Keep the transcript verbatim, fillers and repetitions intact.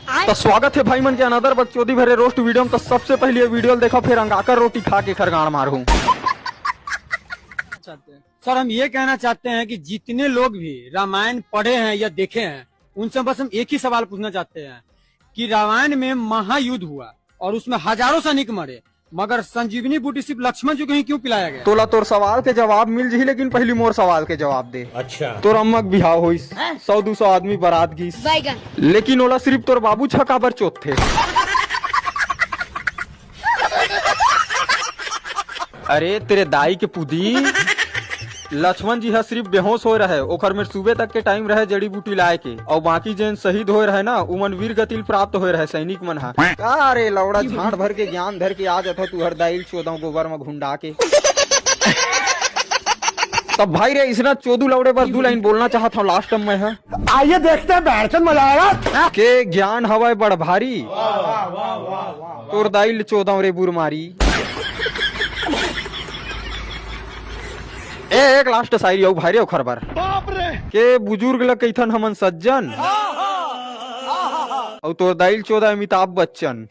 तो स्वागत है भाई मन के अनदर बकचोदी भरे रोस्ट वीडियो में। तो सबसे पहले ये वीडियो देखा, फिर अंगाकर रोटी खा के खरगाड़ मार हूँ। चाहते हैं सर, हम ये कहना चाहते हैं कि जितने लोग भी रामायण पढ़े हैं या देखे हैं, उनसे बस हम एक ही सवाल पूछना चाहते हैं कि रामायण में महायुद्ध हुआ और उसमें हजारों सैनिक मरे, मगर संजीवनी बूटी सिर्फ लक्ष्मण जी को ही क्यों पिलाया गया? तोला तोर सवाल के जवाब मिल जही, लेकिन पहली मोर सवाल के जवाब दे। अच्छा। तोर अम्मा के बिहाव होइस, सौ दो सौ आदमी बारात गीस, बैगन। लेकिन ओला सिर्फ तोर बाबू छका बर चोदथे। अरे तेरे दाई के पुदी, लक्ष्मण जी ह सिर्फ बेहोश होए रहे, ओखर में सुबह तक के टाइम रहे जड़ी बूटी लाए के, और बाकी जेन शहीद होए रहे ना, उमन वीर गति ल प्राप्त होए रहे सैनिक मन ह। का रे लौड़ा, झांट भर के ज्ञान धर के आ जाथो तुहर दाई ल चोदव गोबर में घुंडा के। तब भाई रे, इसना चोदू लौड़े बर दू लाइन बोलना चाहत हूँ लास्ट में मैं ह। आइए देखते हैं बहरचंद मजा आएगा। के ज्ञान हवय बड़ भारी, तोर दाई ल चोदव रे बुरमारी। ए, एक लास्ट शायरी अउ भाई रे ओखर बर। के बुजुर्ग ल कहिथन हमन सज्जन, अउ तोर दाई ल चोदा अमिताभ बच्चन।